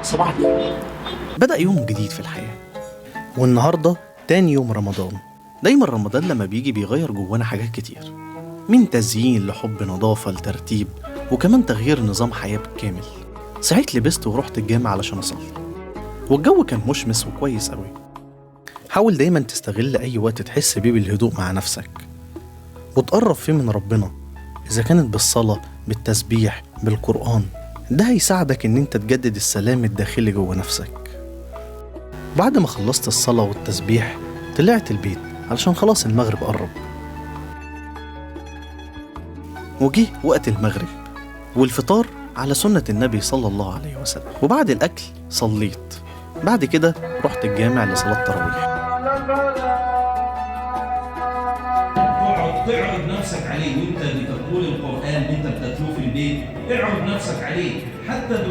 صباح الخير. بدأ يوم جديد في الحياة، والنهاردة تاني يوم رمضان. دايما رمضان لما بيجي بيغير جوانا حاجات كتير، من تزيين لحب نظافة لترتيب، وكمان تغيير نظام حياة بالكامل. صحيت لبست ورحت الجامع علشان أصلي، والجو كان مشمس وكويس قوي. حاول دايما تستغل أي وقت تحس بيه بالهدوء مع نفسك وتقرب فيه من ربنا، إذا كانت بالصلاة، بالتسبيح، بالقرآن. ده هيساعدك إن أنت تجدد السلام الداخلي جوه نفسك. بعد ما خلصت الصلاة والتسبيح طلعت البيت علشان خلاص المغرب قرب، وجه وقت المغرب والفطار على سنة النبي صلى الله عليه وسلم. وبعد الأكل صليت، بعد كده رحت الجامع لصلاة التراويح. تعرض نفسك عليه وانت بتقول القرآن، انت بتتلوه في البيت، اعرض نفسك عليه حتى